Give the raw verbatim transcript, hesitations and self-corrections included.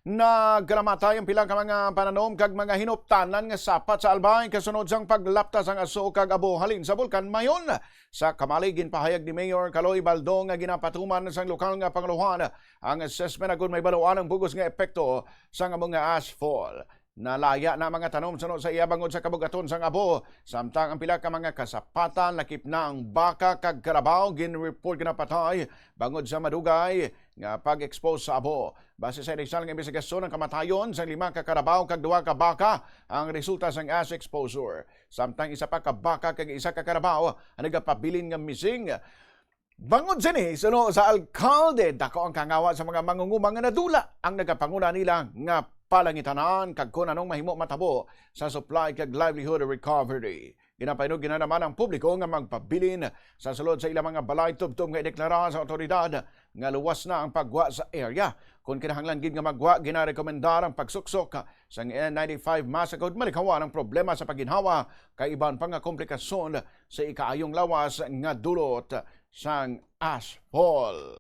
Nagkalamatay ang pila ka mga pananom kag mga hinuptanan nga sapat sa Albay kasunod sang paglapta sang aso kag abo halin sa Bulkan Mayon. Sa kamali, ginpahayag ni Mayor Kaloy Baldo nga ginapatuman sang lokal nga pangulohan ang assessment agud mahibaluan ang bug-os nga epekto sang amo nga ashfall. Nalaya na ang mga tanom suno sa iya bangod sa kabugaton sang abo, samtang ang pila ka mga kasapatan, lakip na ang baka kag karabaw, gin-report nga napatay bangod sa madugay nga pag-expose sa abo. Base sa inisyal nga imbestigasyon, ang kamatayon sang lima ka karabaw kag duha ka baka ang resulta sang ash exposure, samtang isa pa ka baka kag isa ka karabaw ang nagapabilin nga missing. Bangod sini, suno sa alkalde, dako ang kangawa sa mga mangunguma nga nadula ang nagapanguna nila nga palangitanan kag kon anong mahimo matabo sa supply kag livelihood recovery. Ginapahinog gid naman ang publiko nga magpabilin sa sulod sa ilang mga balay tubtob nga ideklara sa awtoridad nga luwas na ang paggwa sa area. Kon kinahanglan gid nga maggwa, ginarekomendar ang pagsuksok sang N ninety-five mask agud malikawan ang problema sa pagginhawa kag iban pa nga komplikasyon sa ikaayong lawas nga dulot sang ashfall.